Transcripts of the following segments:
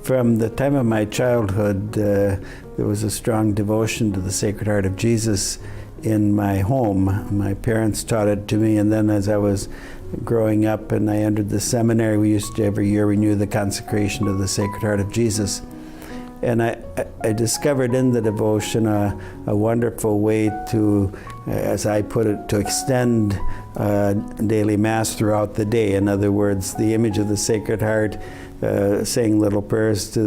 From the time of my childhood, there was a strong devotion to the Sacred Heart of Jesus in my home. My parents taught it to me, and then as I was growing up and I entered the seminary, we used to every year renew the consecration to the Sacred Heart of Jesus. And I discovered in the devotion a wonderful way to, as I put it, to extend daily Mass throughout the day. In other words, the image of the Sacred Heart, saying little prayers to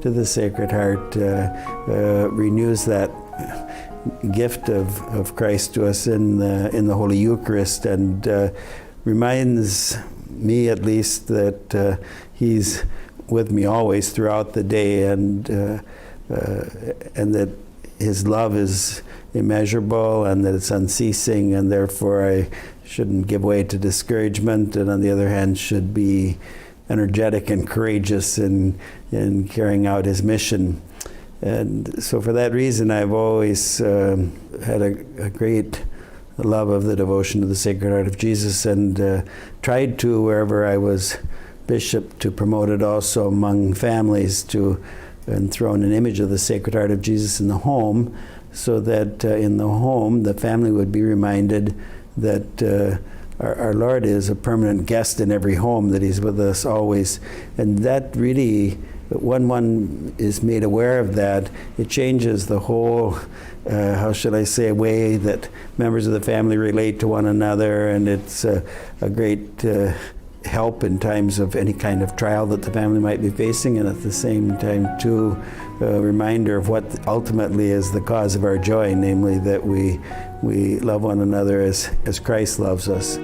the Sacred Heart, renews that gift of Christ to us in the Holy Eucharist, and reminds me, at least, that He's with me always throughout the day, and that His love is immeasurable and that it's unceasing, and therefore I shouldn't give way to discouragement, and on the other hand should be energetic and courageous in carrying out His mission. And so for that reason, I've always had a great love of the devotion to the Sacred Heart of Jesus, and tried to, wherever I was bishop, to promote it also among families, to enthrone an image of the Sacred Heart of Jesus in the home, so that in the home the family would be reminded that our Lord is a permanent guest in every home, that He's with us always. And that really, when one is made aware of that, it changes the whole, how should I say, way that members of the family relate to one another, and it's a great help in times of any kind of trial that the family might be facing, and at the same time, too, a reminder of what ultimately is the cause of our joy, namely that we love one another as Christ loves us.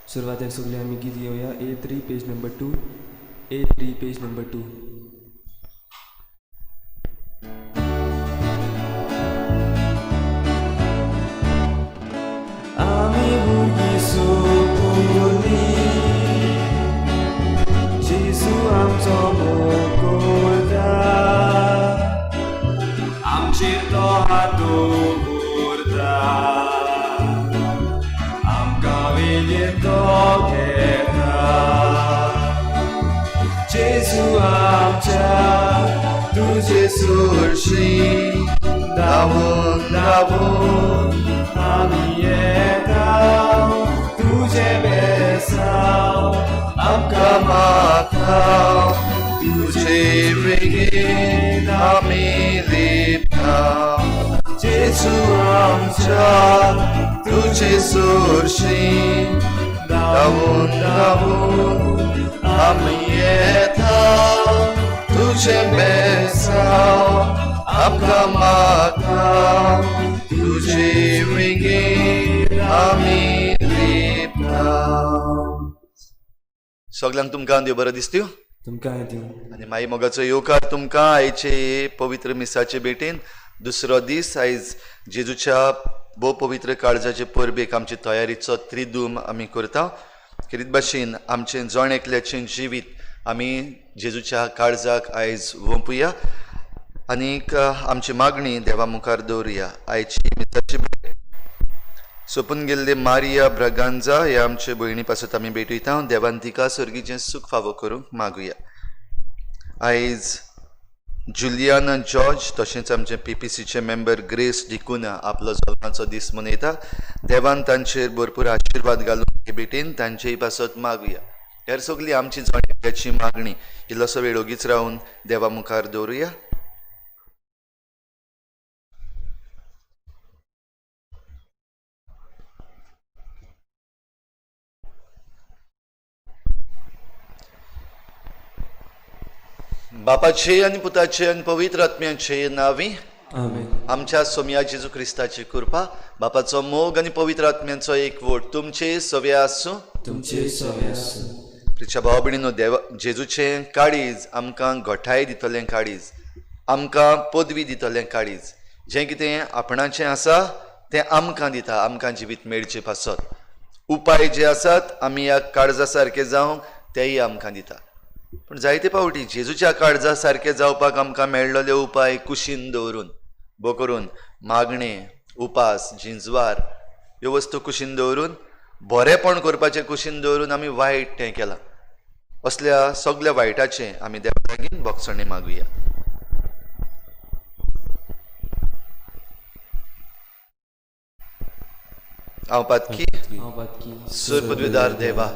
सुरवातेक सगळीं आमी गीत घेवया. A3 page number 2, A3 page number 2. आमी भुरगीं सोपुली, जेजू आमचो मोग करता, आमचेर तो हात दवरता, आमकां वेगेन तो घेता. जेजू आमच्या तुजे सुरशी धांवून धांवून आमी येता, तुजें बेसांव आमकां माता तुझे वेगेन आमी लिपता. जेजू आमच्या तुझे सुरशी धांवून धांवून आमी येता, तुझे बेसांव आमकां माता, तुझे वेगेन आमी लिपता. सगल्यांक तुमकां देव बरो दिसत्यो. तुमकां दिवं. आनी माई मोगाचो येवकार तुमकां आयचे पवित्र मिसाचे भेटेन. दुसरो दीस आयज जेजूच्या भोव पवित्र काळजाचे परबेक आमची तयारीचो त्रिदूम आमी करता. खेरीत भाशेन आमचें जण एकल्याचें जिवीत आमी जेजूच्या काळजाक आयज वोंपुया आनीक आमची मागणी देवा मुखार दवरुया. आयची मिसाची भेट सोपून गेल्ले मारिया ब्रगांजा ह्या आमचे भयणी पासत आमी भेटयता. देवान तिका सर्गीचें सूख फावो करूंक मागुया. आयज जुलियाना जॉर्ज तशेंच आमचे पीपीसीचे मेंबर ग्रेस डिकुना आपलो जल्माचो दीस मनयता. देवान तांचेर भरपूर आशिर्वाद घालून हे भेटेन तांचेय पासत मागुया. हेर सगळी आमची जण एकल्याची मागणी इल्लोसो वेळ ओगीच रावन देवा मुखार दवरुया. बापाचे आनी पुताचे आनी पवित्र आत्म्याचे नांवी आमेन. आमच्या सोमया जेजू क्रिस्ताची कृपा, बापाचो मोग आनी पवित्र आत्म्यांचो एकवट तुमचे सवे आसूं. तुमचे सवे आसूं. प्रिच्या भाव भयणीनो, देवा जेजूचें काळीज आमकां घटाय दितलें, काळीज आमकां पदवी दितलें, काळीज जें कितें आपणाचें आसा तें आमकां दिता, आमकां जिवीत मेळचें पासत. उपाय जे आसात आमी ह्या काळजा सारके जावंक तेय आमकां दिता. पूण जायते फावटी जेजूच्या काळजा सारके जावपाक आमकां मेळ्ळले उपाय कुशीन दवरून, भो करून मागणें, उपास, झिंजवार ह्यो वस्तू कुशीन दवरून, बरेंपण करपाचें कुशीन दवरून आमी वायट तें केलां. असल्या सगल्या वायटाचें आमी देवा लागीं भोगसणें मागुया. हांव पातकी हांव पातकी सुर पदवीदार देवा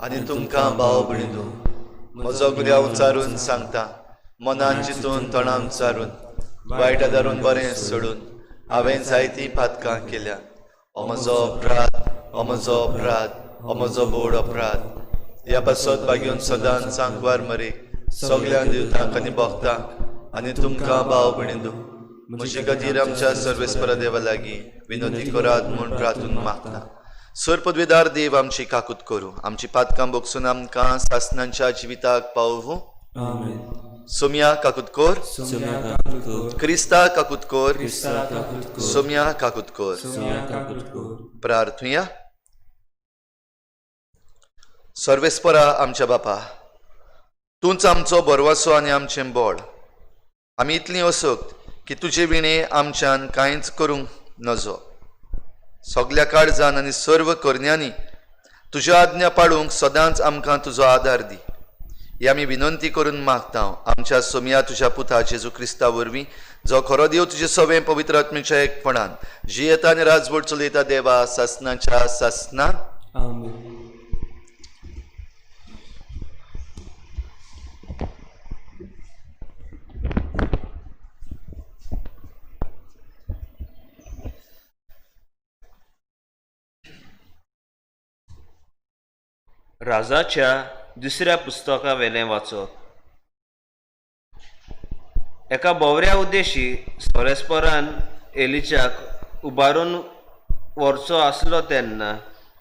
आनी तुमकां भाव भयणीनो म्हजो गुन्यांव उचारून सांगता, मनान चिंतून तोंडान उचारून वायट आदारून बरें सोडून हांवें जायतीं पातकां केल्या. हो म्हजो अपराध, हो म्हजो अपराध, हो म्हजो बोड अपराध. ह्या पासत बागेवन सदांच सांकवार मरे सगळ्या दिवतांक आनी भक्तांक आनी तुमकां भाव भयणीनो म्हजे खातीर आमच्या सर्वेस्परा देवा लागीं विनंती करात म्हूण प्रार्थून मागता. सर पदवेदार देव आमची काकूत करूं, आमची पातकां बोगसून आमकां सासनांच्या जिविताक पावोवं. आमेन. सोमया काकूत कर, सोम्या काकूत कर, क्रिस्ता काकूत कर, क्रिस्ता काकूत कर, सोमया काकूत कर. सोम्या काकूत कर. प्रार्थुया. सर्वेस्परा आमच्या बापा, तूंच आमचो बरवासो आनी आमचें बळ. आमी इतलीं असक्त की तुजे विणें आमच्यान कांयच करूंक नजो. सगल्या काळजान आनी सर्व करण्यांनी तुज्यो आज्ञा पाळूंक सदांच आमकां तुजो आदार दी. ही आमी विनंती करून मागता आमच्या सोमया तुज्या पुता जेजू क्रिस्ता वरवीं, जो खरो देव तुजे सवें पवित्र आत्म्याच्या एकपणान जियेता आनी राजवट चलयता देवा सासनाच्या सासना. आमेन. राजाच्या दुसऱ्या पुस्तका वेलें वाचप. एका बोवऱ्या उद्देशी सोरेस्परान एलिजाक उबारून व्हरचो आसलो तेन्ना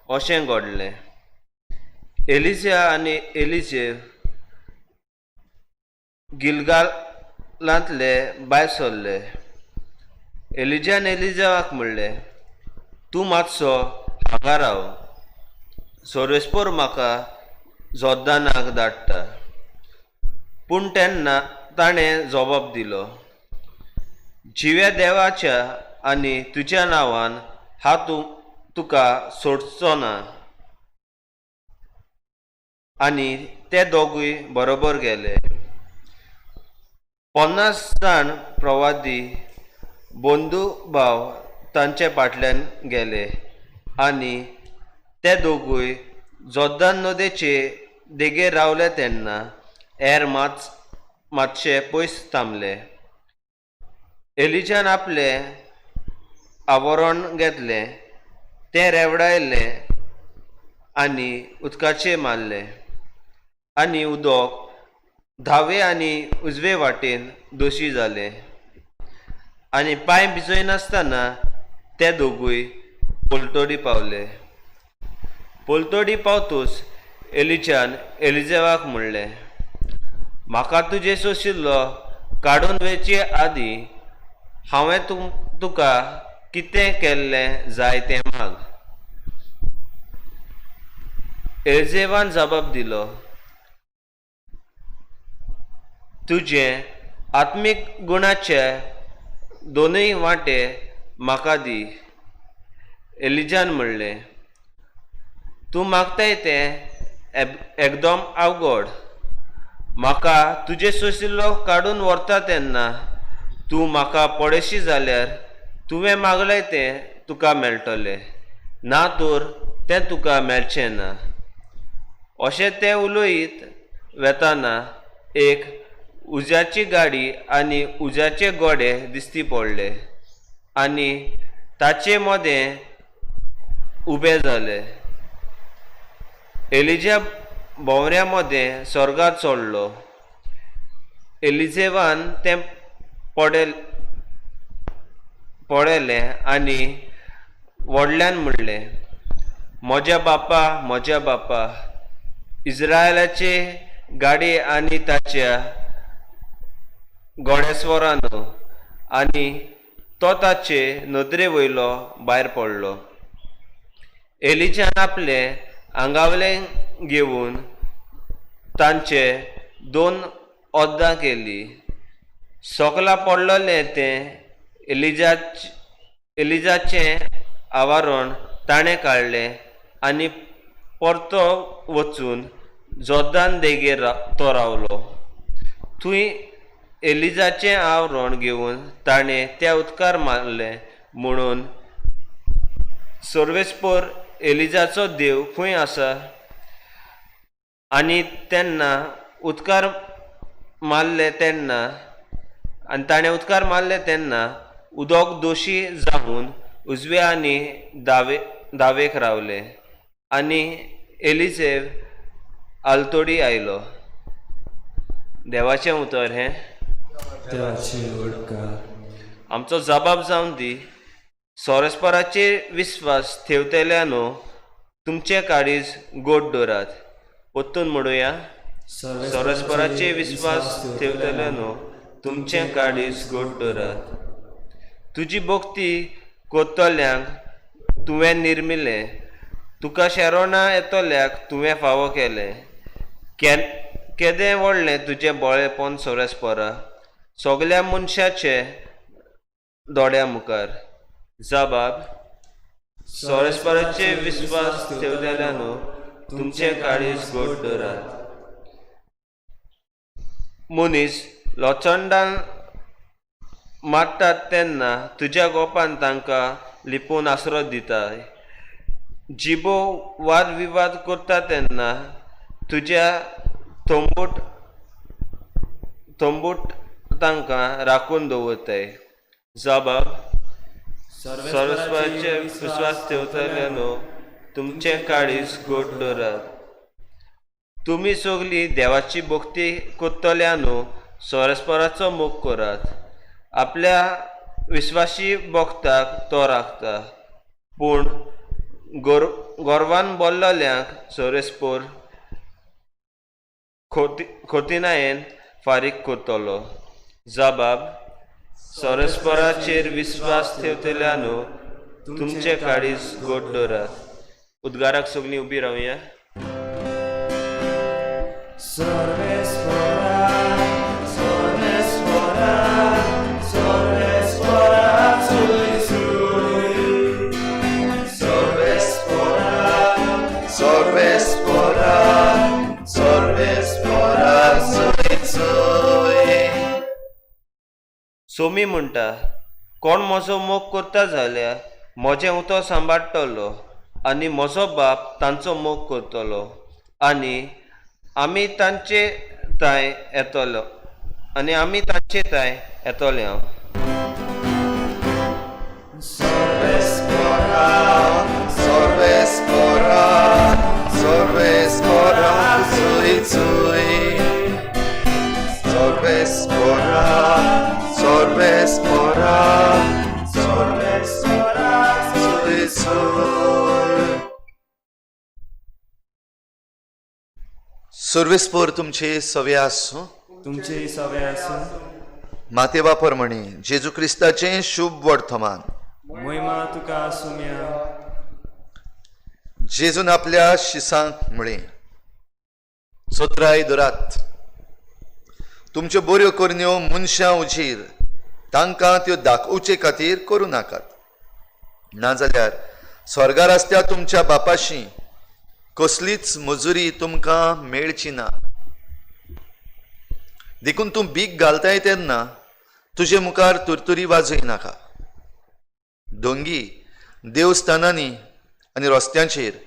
अशें घडलें. एलिजा आनी एलिजेव गिलगालांतले भायर सरले. एलिजान एलिजावाक म्हणलें, तूं मातसो हांगा राव, सोरेस्पोर म्हाका जोर्दानाक धाडटा. पूण तेन्ना ताणें जबाब दिलो, जिव्या देवाच्या आनी तुज्या नांवान हांव तुका सोडचो ना. आनी ते दोगूय बरोबर गेले. 50 जाण प्रवादी बंधू भाव तांचे फाटल्यान गेले आनी ते दोगूय जोर्दान नदयेचे देगेर रावले तेन्ना हेर मातशे पयस थांबले. एलिजान आपलें आवरण घेतलें, तें रेवडायलें आनी उदकाचेर मारलें आनी उदक धावे आनी उजवे वाटेन दोशी जालें आनी पांय भिजयनासतना ते दोगूय पलतडी पावले. पलतडी पावतूच एलिजान एलिजेवाक म्हणलें, म्हाका तुजें सोशिल्लो काडून वेचे आदीं हांवें तुका कितें केल्लें जाय तें माग. एलिजेवान जबाब दिलो, तुजें आत्मीक गुणाचे दोनूय वांटे म्हाका दी. एलिजान म्हणलें, तूं मागताय तें एकदम अवघड. म्हाका तुजें सोशिल्लो काडून व्हरता तेन्ना तूं म्हाका पळयशी जाल्यार तुवें मागलें तें तुका मेळटलें, ना तर तें तुका मेळचें ना. अशें तें उलयत वेताना एक उज्याची गाडी आनी उज्याचे गोडे दिश्टी पडले आनी ताचे मदें उबे जाले. एलिजा भोंवऱ्या मदें स्वर्गार चडलो. एलिजेवान तें पळयलें आनी व्हडल्यान म्हणलें, म्हज्या बापा, म्हज्या बापा, इज्रायलाचे गाडी आनी ताच्या घोडेस्वरानो. आनी तो ताचे नदरे वयलो भायर पडलो. एलिजान आपलें आंगावलें घेवन तांचे दोन अर्दां केलीं. सोकला पडलेलें तें एलिजाचें आवरण ताणें काडलें आनी परतो वचून जोर्दान देगेर तो रावलो. थंय एलिजाचें आवरण घेवन ताणें त्या उदकार मारलें म्हणून सर्वेस्पर एलिजाचो देव खंय आसा? आनी तेन्ना उदकार मारलें तेन्ना आनी ताणें उदकार मारलें तेन्ना उदक दोशी जावन उजवे आनी दावेक रावलें आनी एलिजेव आलतोडी आयलो. देवाचें उतर हें. देवाची उपकार. आमचो जबाब जावन दी. सोरस्पराचेर विस्वास ठेवतल्यानो तुमचें काळीज गोड दवरात. परतून म्हणुया, सोरस्पराचेर विस्वास ठेवतल्यानो तुमचें काळीज गोड दवरात. तुजी भक्ती करतल्यांक तुवें निर्मिलें, तुका शेरोणा येतल्याक तुवें फावो केलें. केदें व्हडलें तुजें बळेपण सोरेस्परा, सगल्या मनशाचे दोळ्या मुखार. जबाब, सोरेस्पराचेर विस्वास ठेवतल्यानो तुमचें काळीज गोड दवरात. मनीस लोचंडान मारतात तेन्ना तुज्या गोपान तांकां लिपोवन आसरो दिताय. जिबो वाद विवाद करता तेन्ना तुज्या तंबूट तांकां राखून दवरताय. जबाब, सर्वेस्पराचेर विस्वास ठेवतल्यानो तुमचें काळीज गोड दवरात. तुमी सगलीं देवाची भक्ती करतल्यानो सोरेस्पराचो मोग करात. आपल्या विस्वाशी भक्ताक तो राखता, पूण गोरवान बोल्लल्यांक सोरेस्पोर खोतिनायेन फारीक करतलो. जबाब सरस्पराचेर विस्वास ठेवतल्यानो तुमचे काळीज गोड दवरात. उद्गाराक सगळीं उबी रावया. सोमी म्हणटा, कोण म्हजो मोग करता जाल्यार म्हजें उतर सांबाळटलो आनी म्हजो बाप तांचो मोग करतलो आनी आमी तांचे थांय येतलो आनी आमी तांचे थांय येतले हांव. सर्वेस्पोर तुमचे सवे आसूं. तुमचे सवे आसूं. मातेवा परमणी जेजू क्रिस्ताचें शुभ वर्तमान. मोहिमा तुका आसुया. जेजून आपल्या शिसांक म्हळें, चोत्राय दरात, तुमच्यो बऱ्यो करण्यो मनशां उजीर तांकां त्यो दाखोवचे खातीर करूं नाकात, नाजाल्यार स्वर्गार आसत्या तुमच्या बापाशी कसलीच मजुरी तुमकां मेळची ना. देखून तूं भीक घालताय तेन्ना तुजे मुखार तुरतुरी वाजय नाका. दोंगी देवस्थानांनी आनी रस्त्यांचेर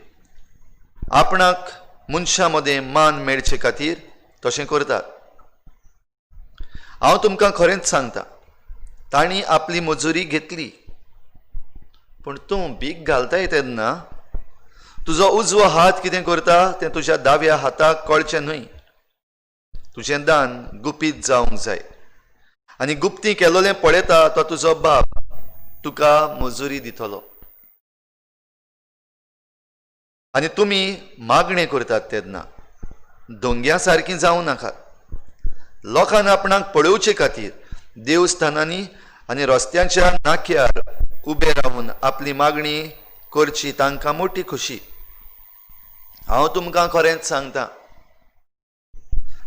आपणाक मनशां मदें मान मेळचे खातीर तशें करतात. हांव तुमकां खरेंच सांगता, तांणी आपली मजुरी घेतली. पूण तूं भीक घालताय तेन्ना तुजो उजवो हात कितें करता तें तुज्या दाव्या हाताक कळचें न्हय. तुजें दान गुपीत जावंक जाय आनी गुप्ती केलोलें पळयता तो तुजो बाप तुका मजुरी दितलो. आनी तुमी मागणें करतात तेन्ना दोंग्या सारकीं जावं नाकात. लोकांक आपणाक पळोवचे खातीर देवस्थानांनी आनी रस्त्यांच्या नाक्यार उबे रावन आपली मागणी करची तांकां मोटी खोशी. हांव तुमकां खरेंच सांगता,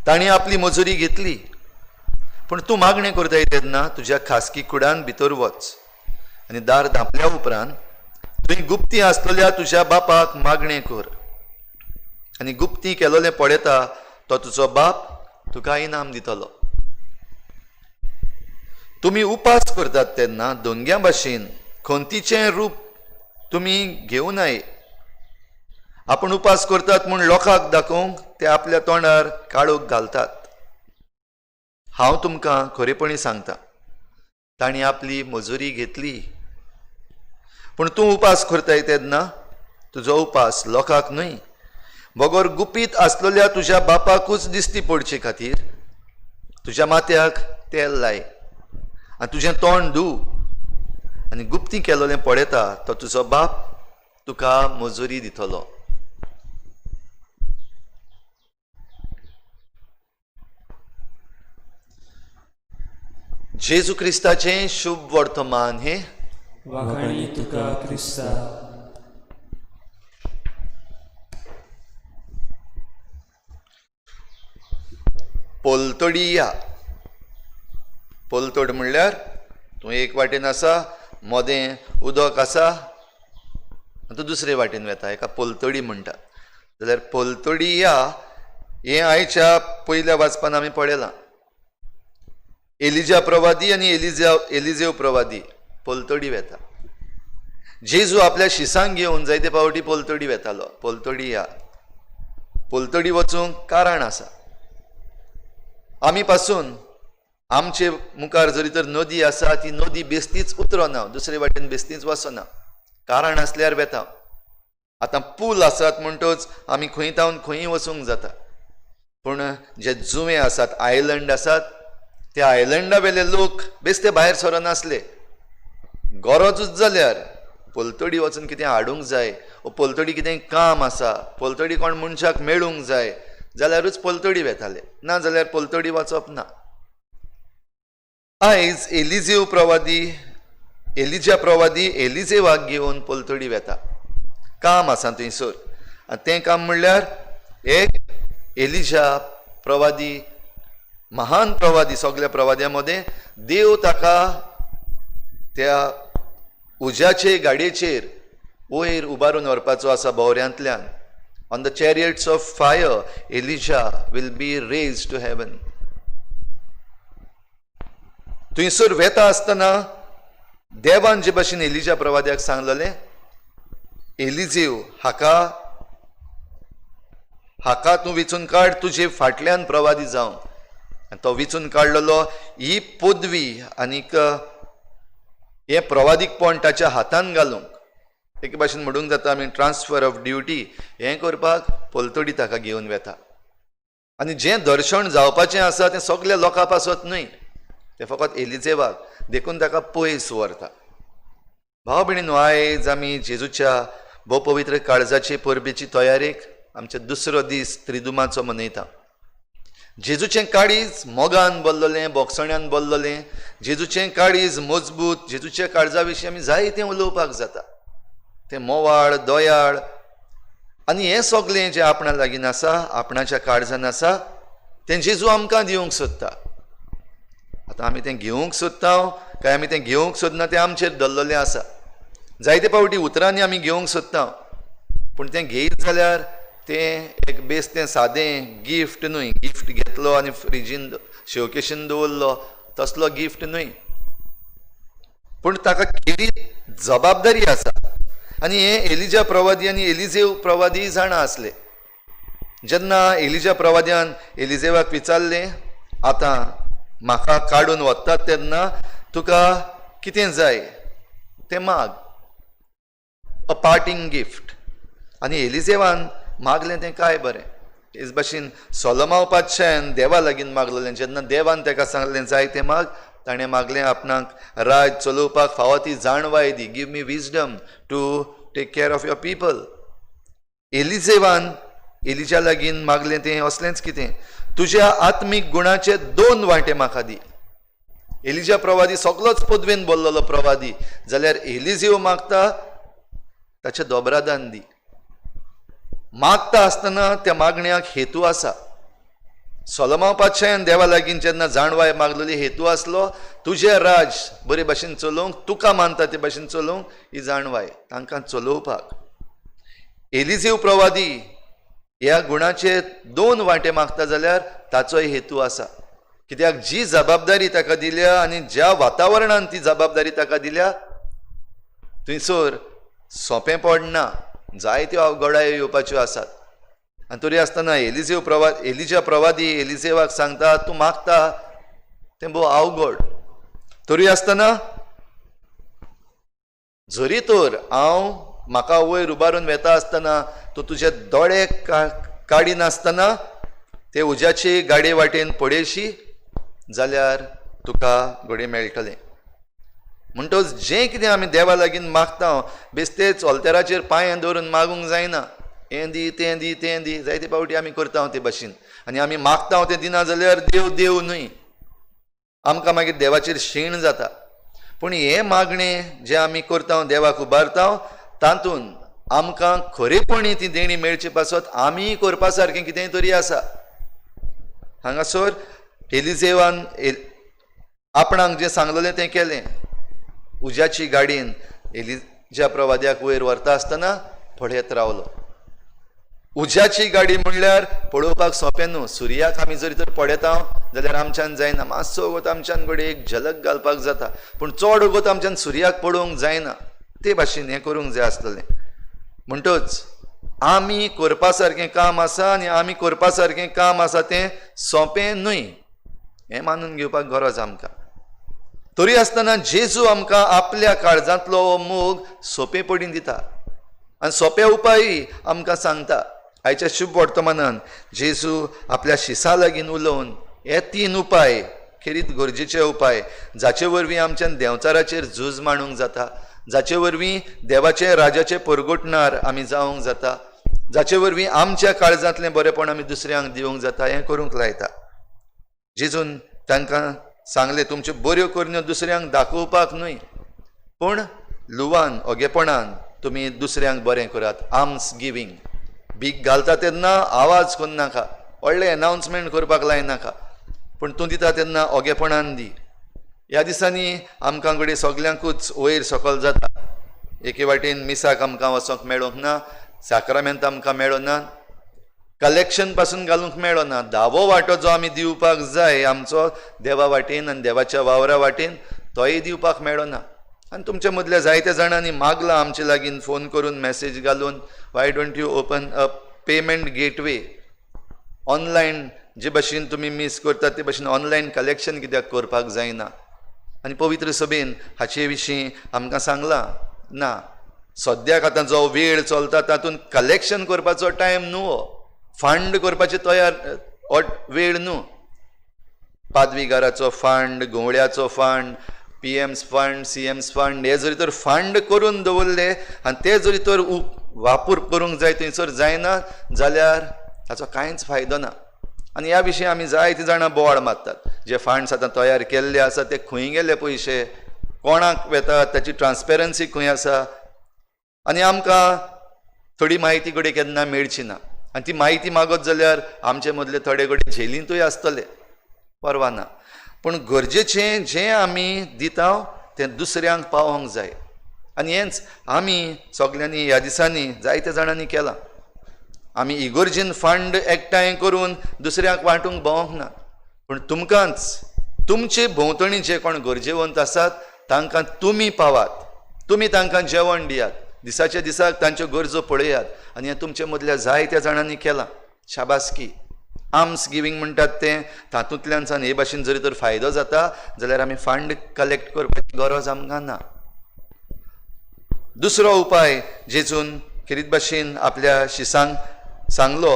तांणी आपली मजुरी घेतली. पूण तूं मागणें करताय तेन्ना तुज्या खासगी कुडान भितर वच आनी दार धांपल्या उपरांत तुवें गुप्ती आसलेल्या तुज्या बापाक मागणें कर आनी गुप्ती केलोलें पळयता तो तुजो बाप तुका इनाम दितलो. तुमी उपास करतात तेन्ना दोंग्या भाशेन खंतीचें रूप तुमी घेवं नये. आपूण उपास करतात म्हूण लोकांक दाखोवंक ते आपल्या तोंडार काळोख घालतात. हांव तुमकां खरेपणी सांगता, तांणी आपली मजुरी घेतली. पूण तूं उपास करताय तेन्ना तुजो उपास लोकांक न्हय, बगर गुपीत आसलेल्या तुज्या बापाकूच दिसती पडचे खातीर तुज्या माथ्याक तेल लाय आनी तुजें तोंड धू आनी गुप्ती केलोलें पळयता तो तुजो बाप तुका मजुरी दितलो. जेजू क्रिस्ताचें शुभ वर्तमान हें. वाखाणी तुका क्रिस्ता. पलतडी या. पलतड म्हणल्यार तूं एक वाटेन आसा, मदें उदक आसा आनी तूं दुसरे वाटेन वेता, हेका पलतडी म्हणटा. जाल्यार पलतडी या हें आयच्या पयल्या वाचपान आमी पळयलां. एलिजा प्रवादी आनी एलिजेव प्रवादी पलतडी वेता. जेजू आपल्या शिसांक घेवन जायते फावटी पलतडी वेतालो. पलतडी या. पलतडी वचूंक कारण आसा. आमी पासून आमचे मुखार जरी तर नदी आसा, ती नदी बेस्तीच उतरना, दुसरे वाटेन बेस्तीच वचना, कारण आसल्यार वेता. आतां पूल आसात म्हणटच आमी खंय तावन खंय वचूंक जाता. पूण जे जुवे आसात, आयलंड आसात, त्या आयलंडा वेले लोक बेस्ते भायर सरनासले. गरजूच जाल्यार पलतडी वचून कितें हाडूंक जाय, वो पलतडी कितें काम आसा, पलतडी कोण मनशाक मेळूंक जाय जाल्यारूच पलतडी वेताले, ना जाल्यार पलतडी वचप ना. आयज एलिजेव प्रवादी, एलिजा प्रवादी एलिजेवाक घेवन पलतडी वेता. काम आसा थंयसर आनी तें काम म्हणल्यार एक एलिजा प्रवादी, महान प्रवादी, सगल्या प्रवाद्यां मदें देव ताका त्या उज्याचे गाडयेचेर वयर उबारून व्हरपाचो आसा भोंवऱ्यांतल्यान. On the chariots of fire Elijah will be raised to heaven. थंयसर वेता आसतना देवान जे भाशेन एलिजा प्रवाद्याक सांगलेलें, एलिजेव हाका हाका तूं विचून काड तुजे फाटल्यान प्रवादी जावंक. आनी तो विचून काडलेलो ही पदवी आनीक हें प्रवादीकपण ताच्या हातान घालूंक, एके भाशेन म्हणूंक जाता आमी ट्रान्सफर ऑफ ड्युटी हें करपाक पलतडी ताका घेवन वेता. आनी जें दर्शन जावपाचें आसा तें सगल्या लोकां पासत न्हय, तें फकत एलिजेवाक, देखून ताका पयस व्हरता. भाव भयणीनो, आयज आमी जेजूच्या भोव पवित्र काळजाचे परबेची तयारेक आमचे दुसरो दीस त्रिदुमाचो मनयता. जेजूचें काळीज मोगान बोल्लोलें, बोगसण्यान बोल्लोलें, जेजूचें काळीज मजबूत, जेजूच्या काळजा विशीं आमी जायतें उलोवपाक जाता. तें मोवाळ, दयाळ आनी हें सगलें जें आपणा लागीं आसा, आपणाच्या काळजान आसा, तें जेजू आमकां दिवंक सोदता. आतां आमी तें घेवंक सोदता काय आमी तें घेवंक सोदना तें आमचेर दल्लोलें आसा. जायते फावटी उतरांनी आमी घेवंक सोदता, पूण तें घेयत जाल्यार तें एक बेस तें सादें गिफ्ट न्हय. गिफ्ट घेतलो आनी फ्रिजीन शोकेशीन दवरलो तसलो गिफ्ट न्हय, पूण ताका खेरीत जबाबदारी आसा. आनी हें एलिजा प्रवादी आनी एलिजेव प्रवादी जाणा आसले. जेन्ना एलिजा प्रवाद्यान एलिजेवाक विचारलें, आतां म्हाका काडून वतात तेन्ना तुका कितें जाय तें माग, अ पार्टींग गिफ्ट. आनी एलिजेवान मागलें तें काय बरें. तेच भाशेन सोलोमाव पातशान देवा लागीं मागलेलें. जेन्ना देवान ताका सांगलें जाय तें माग, ताणें मागलें आपणाक राज चलोवपाक फावो ती जाणवाय दी, give me wisdom to take care of your people. एलिजेवान एलिजा लागीं मागलें तें असलेंच कितें, तुज्या आत्मीक गुणाचे दोन वांटे म्हाका दी. एलिजा प्रवादी सगलोच पदवेन बोल्लोलो प्रवादी, जाल्यार एलिजेव मागता ताचें दोबरादान दी. मागता आसतना त्या मागण्याक हेतू आसा. सोलोमाव पातशायान देवा लागीं जेन्ना जाणवाय मागलेली, हेतू आसलो तुजें राज बरे भाशेन चलोवंक, तुका मानता ते भाशेन चलोवंक ही जाणवाय तांकां चलोवपाक. एलिजेव प्रवादी ह्या गुणाचे दोन वांटे मागता जाल्यार ताचोय हेतू आसा, कित्याक जी जबाबदारी ताका दिल्या आनी ज्या वातावरणान ती जबाबदारी ताका दिल्या थंयसर सोंपें पडना, जायत्यो अवघडायो येवपाच्यो आसात. आनी तरी आसतना एलिजेव प्रवा एलिजा प्रवादी एलिजेवाक सांगता, तूं मागता तें भोव अवघड, तरी आसतना जरी तर हांव म्हाका वयर उबारून वेता आसतना तूं तुजे दोळे काडिनासतना ते उज्याचे गाडये वाटेन पळयशी जाल्यार तुका घडये मेळटलें. म्हणटच जें कितें आमी देवा लागीं मागता बेस्तेच ऑल्तेराचेर पांय दवरून मागूंक जायना, हें दी तें दी तें दी, जायते फावटी आमी करता ते भाशेन. आनी आमी मागता तें दिना जाल्यार देव देव न्हय, आमकां मागीर देवाचेर शीण जाता. पूण हें मागणें जें आमी करता, देवाक उबारता, तातूंत आमकां खरेपणी ती देणी मेळचे पासत आमी करपा सारकें कितेंय तरी आसा. हांगासर एलिजेवान आपणाक जें सांगलेलें तें केलें. उज्याची गाडयेन एलिजा प्रवाद्याक वयर व्हरता आसतना पळयत रावलो. उज्याची गाडी म्हणल्यार पळोवपाक सोंपें न्हू. सुर्याक आमी जरी तर पळयता जाल्यार आमच्यान जायना, मातसो वगत आमच्यान घडये एक झलक घालपाक जाता, पूण चड वगत आमच्यान सुर्याक पळोवंक जायना. ते भाशेन हें करूंक जाय आसलेलें. म्हणटच आमी करपा सारकें काम आसा आनी आमी करपा सारकें काम आसा तें सोंपें न्हय हें मानून घेवपाक गरज आमकां. तरी आसतना जेजू आमकां आपल्या काळजांतलो हो मोग सोंपे पडीन दिता आनी सोंपे उपाय आमकां सांगता. आयच्या शुभ वर्तमानान जेजू आपल्या शिसा लागीं उलोवन हे तीन उपाय खेरीत गरजेचे उपाय जाचे वरवीं आमच्यान देंवचाराचेर झूज मांडूंक जाता, जाचे वरवीं देवाचे राजाचे परगटणार आमी जावंक जाता, जाचे वरवीं आमच्या काळजांतलें बरेंपण आमी दुसऱ्यांक दिवंक जाता हें करूंक लायता. जेजून तांकां सांगलें, तुमच्यो बऱ्यो करण्यो दुसऱ्यांक दाखोवपाक न्हय, पूण लुवान ओगेपणान तुमी दुसऱ्यांक बरें करात. आर्म्स गिवींग, भीक घालता तेन्ना आवाज करनाका, व्हडलें एनावन्समेंट करपाक लायनाका, पूण तूं दिता तेन्ना ओगेपणान दी. ह्या दिसांनी आमकां घडये सगल्यांकूच वयर सकयल जाता. एके वाटेन मिसाक आमकां वचोंक मेळोंक ना, साक्रामेंत आमकां मेळना, कलेक्शन पासून घालूंक मेळना. धावो वांटो जो आमी दिवपाक जाय आमचो देवा वाटेन आनी देवाच्या वावरा वाटेन, तोय दिवपाक मेळना. आनी तुमच्या मदल्या जायत्या जाणांनी मागलां आमचे लागीं फोन करून, मॅसेज घालून, why don't you open a payment gateway online? जे भशेन तुमी मीस करतात ते भशेन ऑनलायन कलेक्शन कित्याक करपाक जायना? आनी पवित्र सभेन हाचे विशीं आमकां सांगलां ना, सद्याक आतां जो वेळ चलता तातूंत कलेक्शन करपाचो टायम न्हू, हो फंड करपाचे तयार वेळ न्हू. पादवीगाराचो fund, घुंवळ्याचो fund, PM's fund, CM's fund, हे जरी तर फंड करून दवरले आनी ते जरी तर वापर करूंक जाय थंयसर जायना जाल्यार ताचो कांयच फायदो ना. आनी ह्या विशीं आमी जायतीं जाणां बोवाळ मारतात. जे फंड्स आतां तयार केल्ले आसा ते खंय गेले पयशे, कोणाक वेतात, ताची ट्रान्सपेरन्सी खंय आसा? आनी आमकां थोडी म्हायती घडये केन्ना मेळची ना, आनी ती म्हायती मागत जाल्यार आमचे मदले थोडे घडये झेलींतूय आसतले, परवा ना. पूण गरजेचें जें आमी दिता तें दुसऱ्यांक पावोंक जाय. आनी हेंच आमी सगल्यांनी ह्या दिसांनी जायत्या जाणांनी केलां. आमी इगोर्जीन फंड एकठांय करून दुसऱ्यांक वांटूंक भोंवंक ना, पूण तुमकांच तुमचे भोंवतणी जे कोण गरजेवंत आसात तांकां तुमी पावात, तुमी तांकां जेवण दियात, दिसाच्या दिसाक तांच्यो गरजो पळयात. आनी हें तुमचे मदल्या जायत्या जाणांनी केलां. शाबासकी. आर्म्स गिवींग म्हणटात तें तातूंतल्यान सान हे भाशेन जरी तर फायदो जाता जाल्यार आमी फंड कलेक्ट करपाची गरज आमकां ना. दुसरो उपाय जेजून खेरीत भाशेन आपल्या शिसांक सांगलो,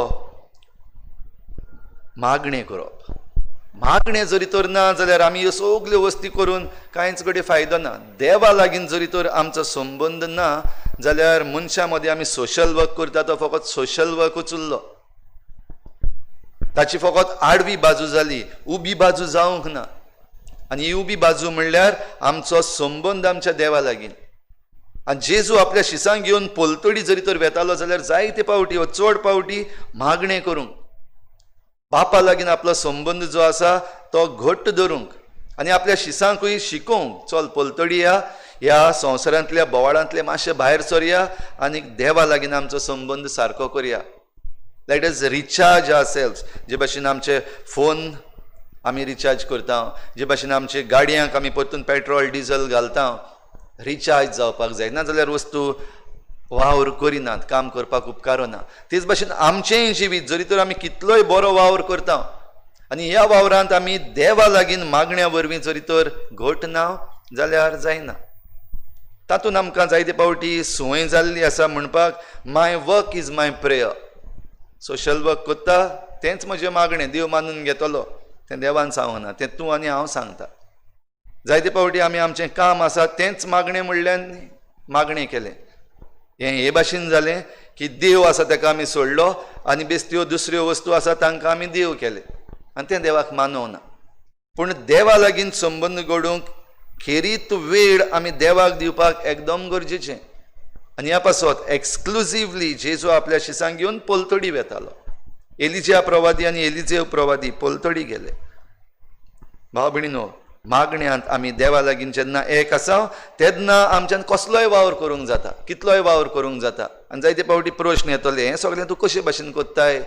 मागणें करप. मागणें जरी तर ना जाल्यार आमी ह्यो सगल्यो वस्ती करून कांयच घडये फायदो ना. देवा लागीं जरी तर आमचो संबंद ना जाल्यार मनशां मदीं आमी सोशल वर्क करता तो फकत सोशल वर्कूच उरलो, ताची फकत आडवी बाजू जाली, उबी बाजू जावंक ना. आनी ही उबी बाजू म्हणल्यार आमचो संबंद आमच्या देवा लागीं. आनी जेजू आपल्या शिसांक घेवन पलतडी जरी तर वेतालो जाल्यार जायते पावटी वा चड पावटी मागणें करूंक, बापा लागीं आपलो संबंद जो आसा तो घट्ट धरूंक आनी आपल्या शिसांकूय शिकोवंक, चल पलतडी या, ह्या संवसारांतल्या बोवाळांतले मातशें भायर सरया आनी देवा लागीं आमचो संबंद सारको करया. Let us recharge ourselves. जे भाशेन आमचे फोन आमी रिचार्ज करता, जे भाशेन आमचे गाडयांक आमी परतून पेट्रोल डिजल घालता, रिचार्ज जावपाक जाय, ना जाल्यार वस्तू वावर करिनात, काम करपाक उपकारना. तेच भाशेन आमचेंय जिवीत जरी तर आमी कितलोय बरो वावर करता आनी ह्या वावरांत आमी देवा लागीं मागण्या वरवीं जरी तर घट ना जाल्यार जायना. तातूंत आमकां जायते पावटी संवय जाल्ली आसा म्हणपाक, my work is my prayer. Social work करता तेंच म्हजें मागणें, देव मानून घेतलो, तें देवान सांगना, तें तूं आनी हांव सांगता. जायते पावटी आमी आमचें काम आसा तेंच मागणें म्हणल्यान मागणें केलें. हें हे भाशेन जालें की देव आसा ताका आमी सोडलो आनी बेस्त्यो दुसऱ्यो वस्तू आसा तांकां आमी देव केले आनी तें देवाक मानवना. पूण देवा लागीं संबंद घडोवंक खेरीत वेळ आमी देवाक दिवपाक एकदम गरजेचें. आनी ह्या पासत एक्सक्लुजिवली जेजू आपल्या शिसांक घेवन पलतडी वेतालो. एलिजिया प्रवादी आनी एलिजेव प्रवादी पलतडी गेले. भाव भयणीनो, मागण्यांत आमी देवा लागीं जेन्ना एक आसा तेन्ना आमच्यान कसलोय वावर करूंक जाता, कितलोय वावर करूंक जाता. आनी जायते पावटी प्रश्न येतले, हें सगळें तूं कशे भाशेन कोत्ताय?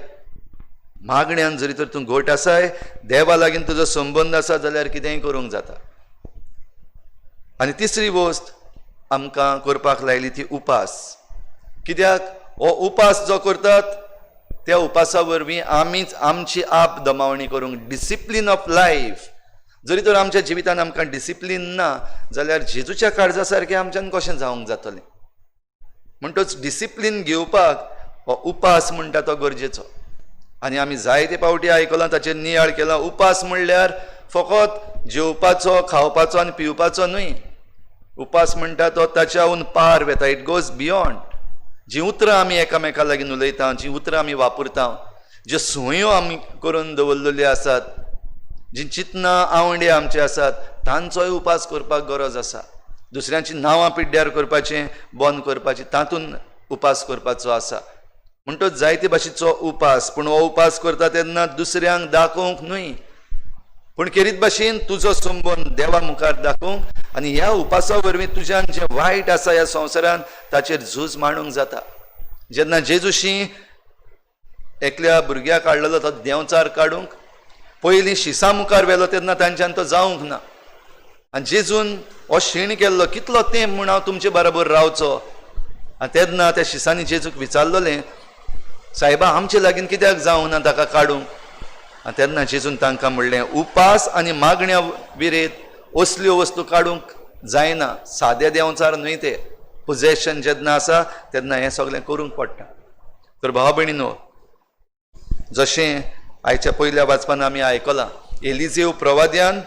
मागण्यान जरी तर तूं घट आसाय, देवा लागीं तुजो संबंद आसा जाल्यार कितेंय करूंक जाता. आनी तिसरी वस्त आमकां करपाक लायली ती उपास. कित्याक हो उपास जो करतात त्या उपासा वरवीं आमीच आमची आप दमावणी करूंक, डिसिप्लीन ऑफ लायफ. जरी तर आमच्या जिवितान आमकां डिसिप्लीन ना जाल्यार जेजूच्या काळजा सारकें आमच्यान कशें जावंक जातलें? म्हणटच डिसिप्लीन घेवपाक हो उपास म्हणटा तो गरजेचो. आनी आमी जायते पावटी आयकलां, ताचेर नियाळ केला. उपास म्हणल्यार फकत जेवपाचो, खावपाचो आनी पिवपाचो न्हय. उपास म्हणटा तो ताच्याहून पार वेता, it goes beyond. जीं उतरां आमी एकामेका लागीं उलयता, जीं उतरां आमी वापरता, ज्यो संवयो आमी करून दवरलेल्यो आसात, जीं चिंतनां आवंडे आमचे आसात, तांचोय उपास करपाक गरज आसा. दुसऱ्यांची नांवां पिड्ड्यार करपाचें बंद करपाचें, तातूंत उपास करपाचो आसा. म्हणटच जायते भाशेचो उपास, पूण हो उपास करता तेन्ना दुसऱ्यांक दाखोवंक न्हय, पूण खेरीत भाशेन तुजो संबंद देवा मुखार दाखोवंक आनी ह्या उपासा वरवीं तुज्यान जें वायट आसा ह्या संवसारान ताचेर झूज मांडूंक जाता. जेन्ना जेजूशी एकल्या भुरग्याक काडलेलो तो देंवचार काडूंक पयलीं शिसा मुखार व्हेलो तेन्ना तांच्यान तो जावंक ना. आनी जेजून हो शीण केल्लो, कितलो तेंप म्हूण हांव तुमचे बरोबर रावचो. आनी तेन्ना त्या शिसांनी जेजूक विचारलेलें, सायबा आमचे लागीं कित्याक जावंक ना ताका काडूंक? आनी तेन्ना जेजून तांकां म्हणलें, उपास आनी मागण्या विरेत असल्यो वस्तू काडूंक जायना. सादे देंवचार न्हय ते, पोजेशन जेन्ना आसा तेन्ना हें सगळें करूंक पडटा. तर भाव भयणीनो, जशें आयच्या पयल्या वाचपान आमी आयकलां, एलिजेव प्रवाद्यान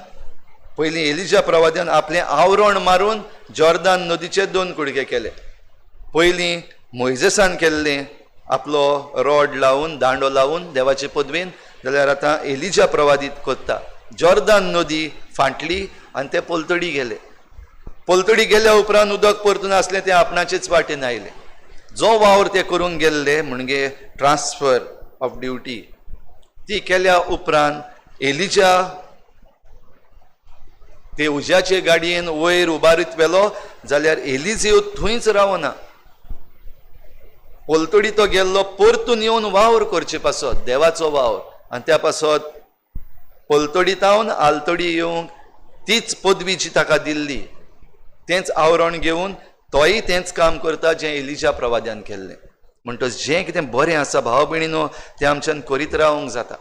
पयलीं एलिजा प्रवाद्यान आपलें आवरण मारून जॉर्दान नदीचे 2 कुडके केले. पयलीं मोयजेसान केल्लें आपलो रॉड लावन, दांडो लावन देवाचे पदवेन, जाल्यार आतां एलिजा प्रवादीत करता. जॉर्दान नदी फांटली आनी ते पलतडी गेले. पलतडी गेल्या उपरांत उदक परतून आसलें तें आपणाचेच वाटेन आयलें. जो वावर ते करूंक गेल्ले म्हणजे ट्रान्सफर ऑफ ड्युटी ती केल्या उपरांत एलिजा ते उज्याचे गाडयेन वयर उबारीत व्हेलो, जाल्यार एलिजेव थंयच रावना, पलतडी तो गेल्लो परतून येवन वावर करचे पासत, देवाचो वावर. आनी त्या पासत पलतडी तावन आलतडी येवंक तीच पदवी जी ताका दिल्ली तेंच आवरण घेवन तोय तेंच काम करता जें एलिजा प्रवाद्यान केल्लें. म्हणटच जें कितें बरें आसा भाव भयणीनो तें आमच्यान करीत रावंक जाता.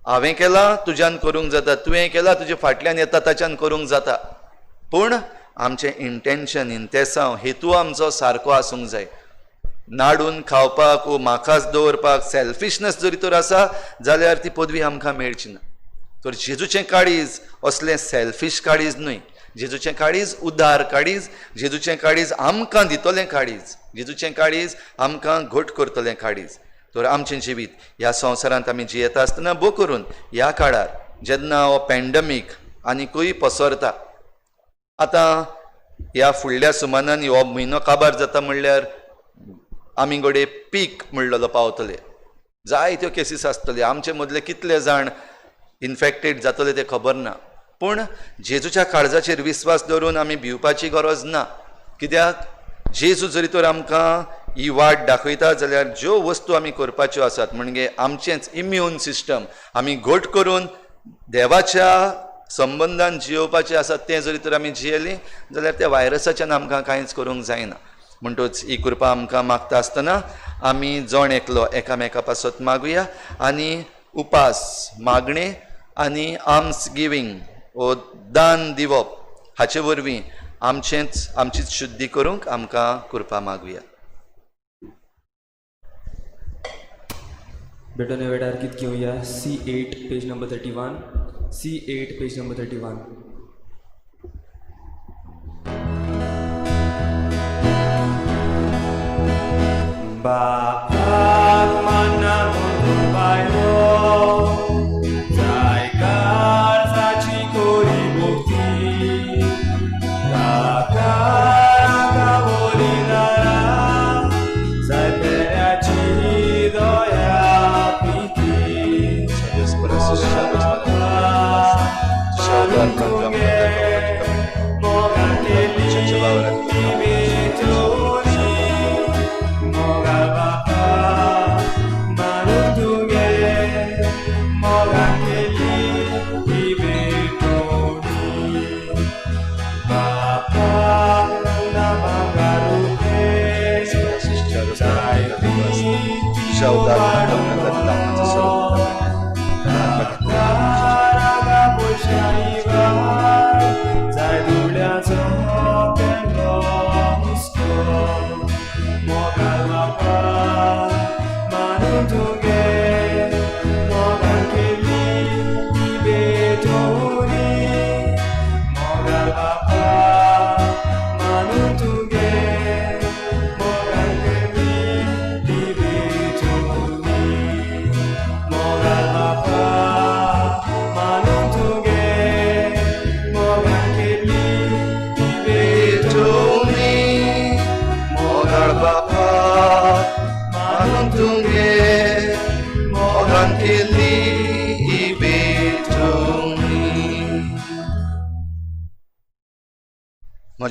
हांवें केलां तुज्यान करूंक जाता, तुवें केलां तुजे फाटल्यान येता ताच्यान करूंक जाता, पूण आमचें इंटेन्शन, इंतेसांव, हेतू आमचो सारको आसूंक जाय. नाडून खावपाक वो म्हाकाच दवरपाक सेल्फिशनस जरी तर आसा जाल्यार ती पदवी आमकां मेळची ना. तर जेजूचें काळीज असलें सेल्फीश काळीज न्हय, जेजूचें काळीज उदार काळीज, जेजूचें काळीज आमकां दितलें काळीज, जेजूचें काळीज आमकां घट करतलें काळीज. तर आमचें जिवीत ह्या संवसारांत आमी जियेता आसतना भो करून ह्या काळार जेन्ना हो पॅन्डमीक आनीकूय पसरता, आतां ह्या फुडल्या सुमानान हो म्हयनो काबार जाता म्हणल्यार आमी घडये पीक म्हणलेलो पावतले, जायत्यो केसीस आसतल्यो, आमचे मदले कितले जाण इन्फेक्टेड जातले तें खबर ना. पूण जेजूच्या काळजाचेर विस्वास दवरून आमी भिवपाची गरज ना, कित्याक जेजू जरी तर आमकां ही वाट दाखयता जाल्यार ज्यो वस्तू आमी करपाच्यो आसात म्हणजे आमचेंच इम्यून सिस्टम आमी घट करून देवाच्या संबंदान जियोवपाचें आसा तें जरी तर आमी जियेलीं जाल्यार त्या व्हायरसाच्यान आमकां कांयच करूंक जायना. म्हणटच ही कृपा आमकां मागता आसतना आमी जण एकलो एकामेका पासत मागुया आनी उपास, मागणें आनी आर्म्स गिवींग वो दान दिवप हाचे वरवीं आमचेंच आमचीच शुद्धी करूंक आमकां कृपा मागुया. बेटोने वेळार गीत घेवया C8 page number 31, C8 page number 31. बापाक मान्ना म्हणून बायलो जाय काळजाची कोरी भक्ती, ताका रागावरी दारा जाय पेऱ्याची दया प्रिती. मोगान केली ती बेचोरी, मोगा बापा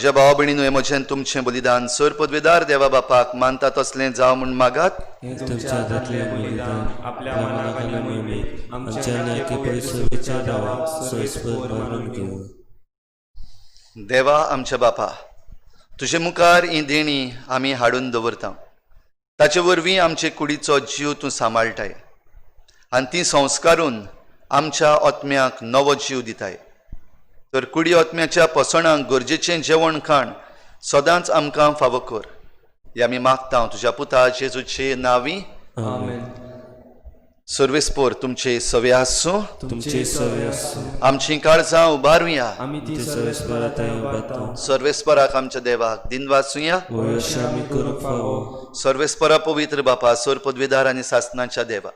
म्हज्या भावा भयणीनू, हें म्हजें तुमचें बलिदान सर पदवेदार देवा बापाक मानता तसलें जावं म्हूण मागात। हें तुमच्या हातांतलें बलिदान आपल्या मनाक आनी मोहिमेक आमच्या न्याय पवित्र देवाक सोयस्पर मानून घेवं। देवा आमच्या बापा, तुजे मुखार ही देणी आमी हाडून दवरता, ताचे वरवीं आमचे कुडीचो जीव तूं सांबाळटाय आनी ती संस्कारून आमच्या आत्म्याक नवो जीव दिताय। तर कुडी आत्म्याच्या पोसणाक गरजेचें जेवण खाण सदांच आमकां फावो कर, हे आमी मागता तुज्या पुता जेजूचे नांवी, आमेन। सर्वेस्पोर तुमचे सवे आसूं, तुमचे सवे आसूं। आमची काळजां उबारुया, आमी ती सर्वेस्परा थंय उबारता। सर्वेस्पराक आमच्या देवाक दिनवासुया, वयशी आमी करूंक फावो। सर्वेस्परा पवित्र बापा, सर्व पदवेदार आनी सासनाच्या देवा,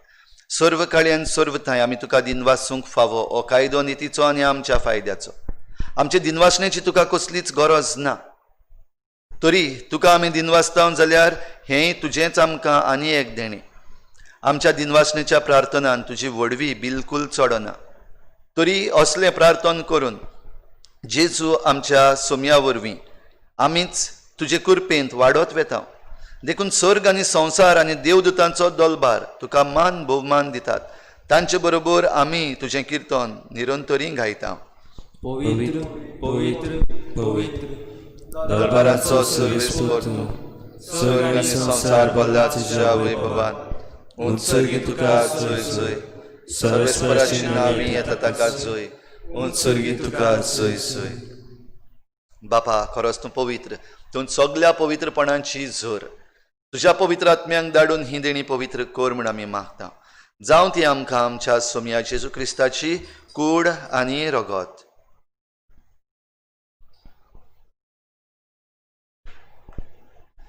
सर्व काळी आनी सर्व थंय आमी तुका दिनवासूंक फावो हो कायदो नितीचो आनी आमच्या फायद्याचो। आमचे दिनवासणेची तुका कसलीच गरज ना, तरी तुका आमी दिनवासता जाल्यार हें तुजेंच आमकां आनी एक देणें। आमच्या दिनवासणेच्या प्रार्थनान तुजी व्हडवी बिलकूल चडना, तरी असलें प्रार्थन करून जेजू आमच्या सोम्या वरवीं आमीच तुजे कृपेंत वाडत वेता। देखून स्वर्ग आनी संवसार आनी देवदूतांचो दलबार तुका मान भोवमान दितात, तांचे बरोबर आमी तुजें किर्तन निरंतरी गायता। पवित्र पवित्र पवित्र दरबाराचो सर्वेस्पर तूं, स्वर्ग आनी संवसार भरला तुज्या वैभवान। उत्सर्गी तुका जय जय, सर्वेस्पराची नांवी येता ताका जय, उत्सर्गी तुका जय जय। बापा, खरोच तूं पवित्र, तूं सगल्या पवित्रपणाची झर, तुज्या पवित्र आत्म्यांक धाडून ही देणी पवित्र कर म्हूण आमी मागता। जावं ती आमकां आमच्या सोमया जेजू क्रिस्ताची कूड आनी रगत।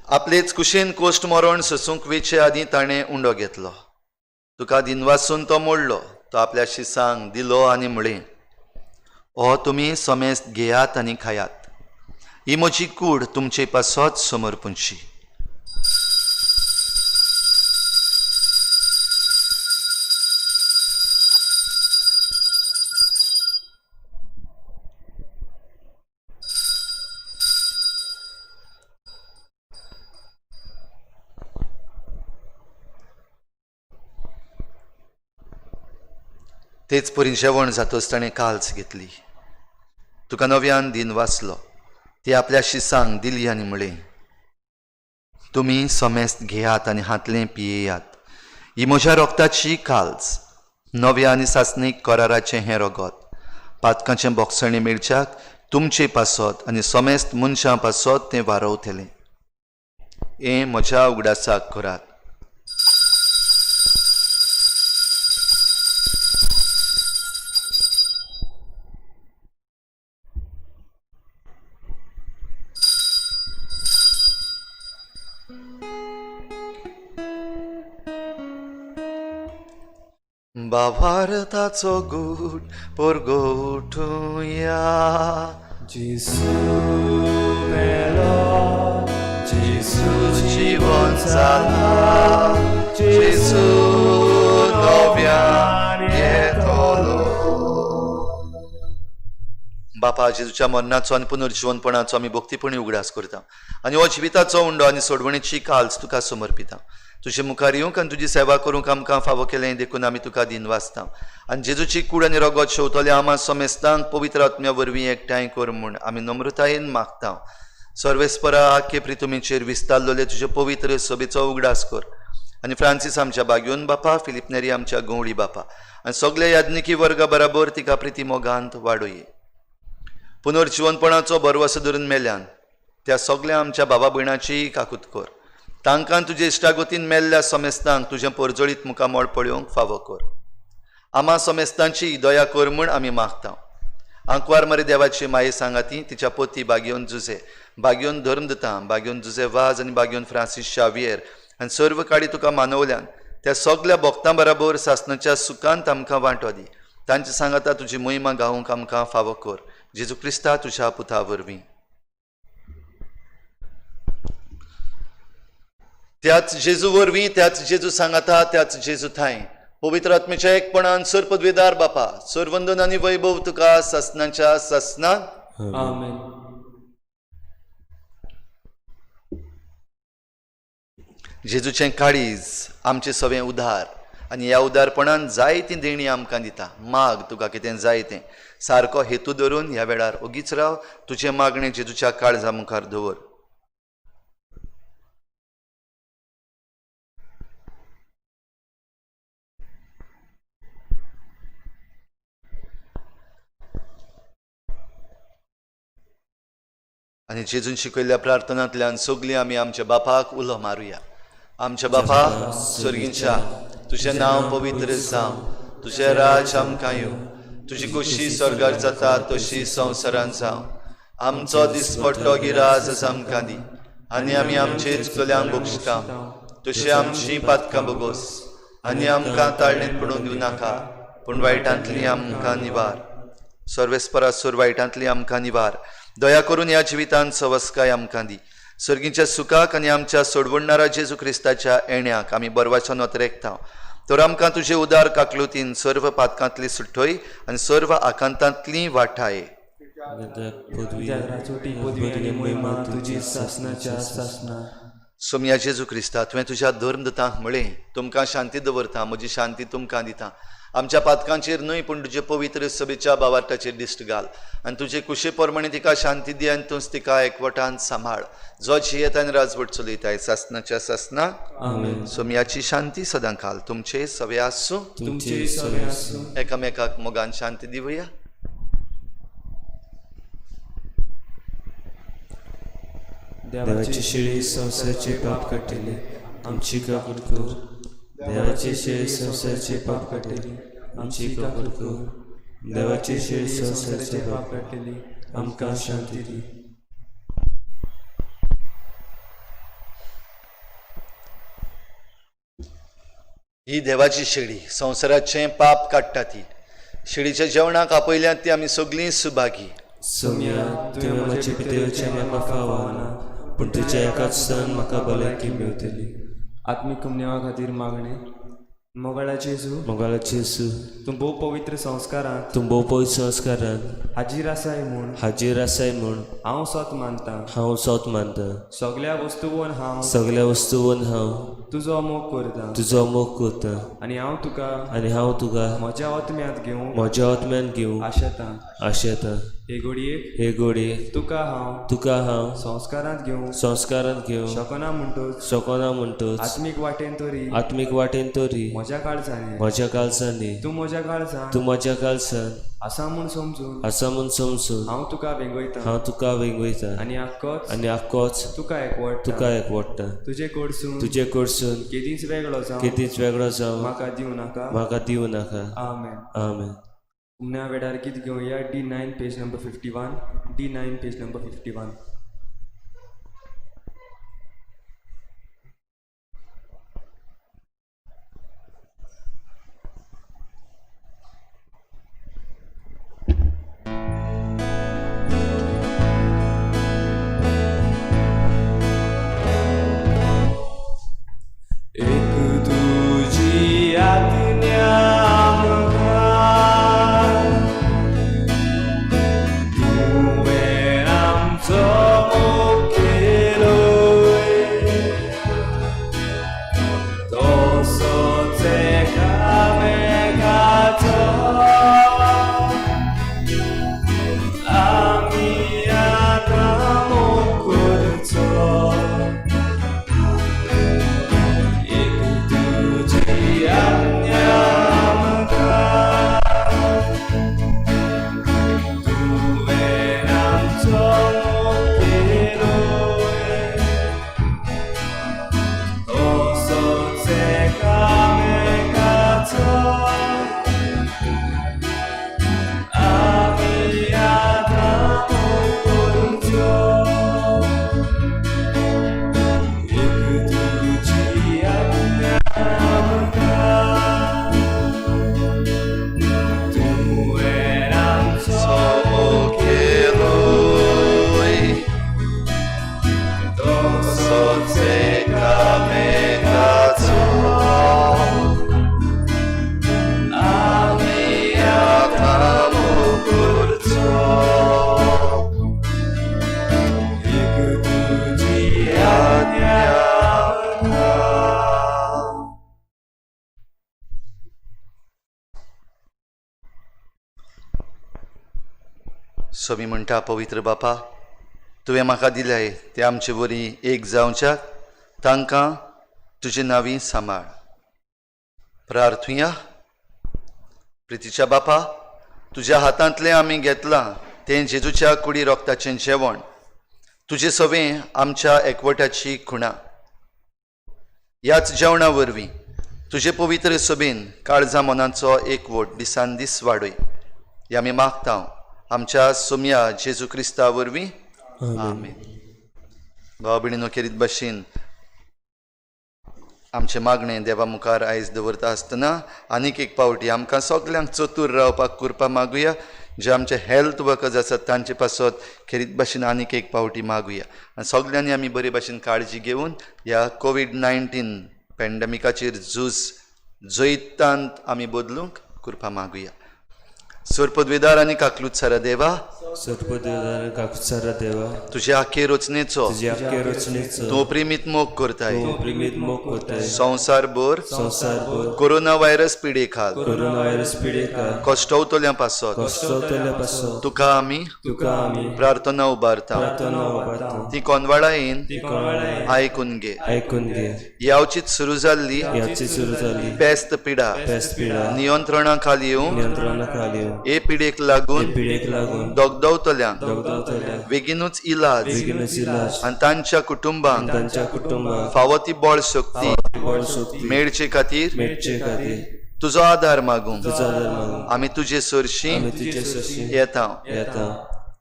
आपलेच कुशीन कोश्ट मरण सोसूंक वेचे आदीं ताणें उंडो घेतलो, तुका दिनवासून तो मोडलो, तो आपल्या शिसांक दिलो आनी म्हळें, हो तुमी समेस्त घेयात आनी खायात, ही म्हजी कूड तुमचे पासत समर्पूंची। तेच परी जेवण जातच ताणें काल्स घेतली, तुका नव्यान दिन वाचलो, ती आपल्या शिसांक दिली आनी म्हळें, तुमी समेस्त घेयात आनी हातलें पियेयात, ही म्हज्या रोगताची काल्स, नव्या आनी सासणीक कराराचें हें रगत, पातकांचें बोगसणें मेळच्याक तुमचे पासत आनी समेस्त मनशां पासत तें वारवतलें। हें म्हज्या उगडासाक करात। बाभारताचो गूट परगोटुया, जेजू मेलो, जेजू जिवन जाला, जेजू नव्यान येतलो। बापा, जेजूच्या मरणाचो आनी पुनर्जिवनपणाचो आमी भक्तीपणी उगडास करता आनी हो जिविताचो उंडो आनी सोडवणेची काल्स तुका समर्पिता। तुजे मुखार येवंक आनी तुजी सेवा करूंक आमकां फावो केलें देखून आमी तुका दिनवासता आनी जेजूची कूड आनी रगत शेवतले आमा समेस्तांक पवित्र आत्म्या वरवीं एकठांय कर म्हूण आमी नम्रतायेन मागता। सर्वेस्परा आख्खे प्रितुमीचेर विस्तारलेले तुजे पवित्र सभेचो उगडास कर आनी फ्रांसीस आमच्या बाग्योन बापा, फिलीप नेरी आमच्या गवळी बापा आनी सगल्या याज्ञिकी वर्गा बराबर तिका प्रिती मोगांत वाडोये। पुनर्जिवनपणाचो भरवसो धरून मेल्यान त्या सगल्या आमच्या बाबा भयणाची काकूत कर, तांकां तुजे इश्टागतीन मेल्ल्या समेस्तांक तुजें परजळीत मुखामळ पळोवंक फावो कर। आमा समेस्तांची दया कर म्हूण आमी मागता। आंकवार मरे देवाची माये सांगाती तिच्या पोती बागयोन जुजे, बागयोन धर्मदता, बागयोन जुजे वाज आनी बागयोन फ्रांसीस शावियर आनी सर्व काळी तुका मानवल्यान त्या सगल्या भक्तां बराबर सासणाच्या सुखांत आमकां वांटो दी। तांचे सांगाता तुजी मोहिमा गावंक आमकां फावो कर, जेजू क्रिस्ता तुज्या पुता वरवीं। त्याच जेजू वरवीं, त्याच जेजू सांगाता, त्याच जेजू थांय पवित्र आत्म्याच्या एकपणान सर पदवेदार बापा, सरवंदन आनी वैभव तुका सासणाच्या सासणान। आमेन। जेजूचें काळीज आमचें सगळें उदार आनी ह्या उदारपणान जायतीं देणीं आमकां दिता. माग तुका कितें जाय तें, सारको हेतू धरून ह्या वेळार ओगीच राव, तुजें मागणें जेजूच्या काळजा मुखार दवर. आनी जेजून शिकयल्ल्या प्रार्थनांतल्यान सगळीं आमी आमच्या बापाक उलो मारुया. आमच्या बापा स्वर्गींच्या, तुजें नांव पवित्र जावं, तुजें राज आमकां येवं, तुजी खोशी स्वर्गार जाता तशी संवसारान जावं. आमचो दिसपट्टो गिराज आमकां दी आनी आमी आमचे चुकल्यांक बक्षता तशी आमची पातकां बोगोस आनी आमकां ताळणेंत पडून दिवं नाका, पूण वायटांतली आमकां निवार. सर्वेस्परासूर वायटांतली आमकां निवार. दया करून ह्या जिवितांत सवस्काय आमकां दी. सर्गीच्या सुखाक आनी आमच्या सोडवणणारा जेजू क्रिस्ताच्या येण्याक आमी बरवाचो नोतरेकता. तर आमकां तुजे उदार काकलुतीन सर्व पातकांतली सुठोय आनी सर्व आकांतांतली वाठाय. सोमया जेजू क्रिस्ता, तुवें तुज्या धर्मदूतांक म्हळें, तुमकां शांती दवरता, म्हजी शांती तुमकां दिता. आमच्या पातकांचेर न्हय पूण तुजे पवित्र सभेच्या बावार्टाचेर दिश्ट घाल आनी तुजे कुशे प्रमाणे तिका शांती दी आनी तूंच तिका एकवटान सांबाळ, जो जियेता आनी राजवट चलयताय सासनाच्या सासना. सोमयाची शांती सदां काल तुमचे सवे आसूं. एकामेकाक मोगान शांती दिवया. देवाची शिळी संवसाराचे पाप काडटली, आमची काकूट कर. देवाची शिळी संवसाराचे पाप काडटली, आमची काकूट कर. देवाची शिळी संवसाराचे पाप काडटली, आमकां शांती दी. ही देवाची शेळी संवसाराचें पाप काडटा. ती शेळीच्या जेवणाक आपयल्यात ती आमी सगळीं सुभागी. सोम्या, तुवें म्हजे पितळेचें म्हाका फावना, पूण तुज्या एकाच स्थान म्हाका भलायकी मेवतली. आत्मीक कुमनेवा खातीर मागणें. मोगाळा जेजू, मोगाळा जेजू, तूं भोव पवित्र संस्कारांत, तूं भोव पवित्र संस्कारांत हाजीर आसाय म्हूण, हाजीर आसाय म्हूण हांव सोत मानता, हांव सोत मानता. सगळ्या वस्तूवन हांव, सगळ्या वस्तूवन हांव तुजो मोग करता, तुजो मोग करता. आनी हांव तुका, आनी हांव तुका म्हज्या आत्म्यांत घेवंक, म्हज्या आत्म्यांत घेवंक आशेता, आशेता. हे घडयेक, हे घडयेक तुका हांव, तुका हांव संस्कारांत घेवंक, संस्कारांत घेवंक शकना म्हणटच, शकना म्हणटच, आत्मीक वाटेन तरी, आत्मीक वाटेन तरी म्हज्या काळजांनी, म्हज्या काळजांनी, तूं म्हज्या काळजान, तूं म्हज्या काळजान आसा म्हूण समजून, आसा म्हूण समजून हांव तुका वेंगयता, हांव तुका वेंगयता. आनी आक्कोच, आनी आक्कोच तुका एकवटता, तुका एकवटता. तुजे कडसून, तुजे कडसून केदींच वेगळो जावं, केदींच वेगळो जावं म्हाका दिवं नाका. म्हाका दिवं नाका. आमेन. आमेन. उमण्या वेळार गीत घेवया. D9 page number 51. D9 page number 51. एक तुजी आज्ञा आमकां, तुवें आमचो मोग केलोय, तसोच एकामेकाचो आमी आतां मोग करचो. एक तुजी आज्ञा आमकां, तुवें आमचो मोग केलोय, तसोच एकामेकाचो आमी आतां मोग करचो. एक तुजी आज्ञा आमकां, तुवें आमचो मोग केलोय, तसोच एकामेकाचो आमी आतां मोग करचो. एक तुजी आज्ञा आमकां, सोमी म्हणटा, पवित्र बापा, तुवें म्हाका दिल्याय ते आमचे वरी एक जावच्याक तांकां तुजे नांवी सांबाळ. प्रार्थुया. प्रितीच्या बापा, तुज्या हातांतलें आमी घेतलां तें जेजूच्या कुडी रोगताचें जेवण, तुजे सवें आमच्या एकवटाची खुणा. ह्याच जेवणा वरवीं तुजे पवित्र सभेन काळजा मनाचो एकवट दिसान दीस वाडय, हे आमी मागता आमच्या सोम्या जेजू क्रिस्ता वरवीं, आमेन. भाव भयणीनो, खेरीत भाशेन आमचें मागणें देवा मुखार आयज दवरता आसतना आनीक एक पावटी आमकां सगल्यांक चतूर रावपाक कृपा मागुया. जे आमचे हेल्थ वर्कर्स आसात तांचे पासत खेरीत भाशेन आनीक एक पावटी मागुया. आनी सगल्यांनी आमी बरे भाशेन काळजी घेवन ह्या कोवीड-19 पॅन्डेमिकाचेर झूज जैतांत आमी बदलूंक कृपा मागुया. सोरपदवेदार आनी काकलूत सारा देवा, सोरपदवेदार काकलूत देवा, तुजे आखे रचनेचो तूं प्रेमीत मोग करताय, संवसारभर कोरोना व्हायरस पिडे खाल कश्टवतल्या पासत तुका आमी प्रार्थना उबारता, ती कोनवाळायेन आयकून घे. यावचीच सुरू जाल्ली पेस्त पिडा नियंत्रणा खाल येवंक हे पिडेक लागून दगदवतल्यांक बेगीनूच इलाज आनी तांच्या कुटुंबांक फावो ती बळ शक्ती मेळचे खातीर तुजो आदार मागूंक आमी तुजे सरशी येता.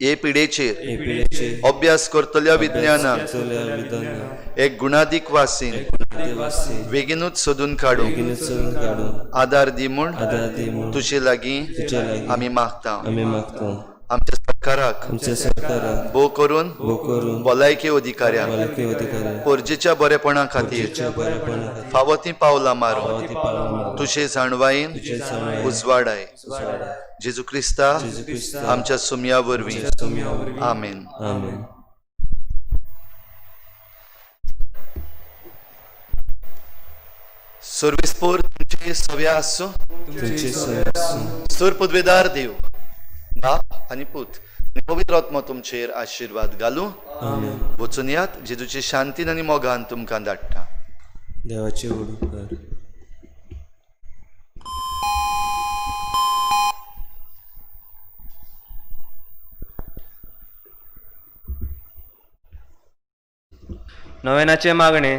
हे पिडेचेर अभ्यास करतल्या विज्ञानाक एक गुणादीक वासीन बेगीनूच सोदून काडूंक आदार दी म्हूण तुजे लागीं आमी मागता. आमच्या सरकाराक भोव करून भलायकी अधिकाऱ्यांक परजेच्या बरेपणा खातीर फावो तीं पावलां मारून तुजे जाणवायेन उजवाडाय. जेजू क्रिस्ता आमच्या सुमया वरवीं, आमेन. सर्वेस्पोर तुमचे सव्या आसूं. सर पदवेदार देव बाप आनी पूत आनी पवित्र आत्मो तुमचेर आशिर्वाद घालूं. वचून यात, जेजूचे शांतीन आनी मोगान तुमकां धाडटा. देवाचे उपकार. नव्यानाचे मागणे.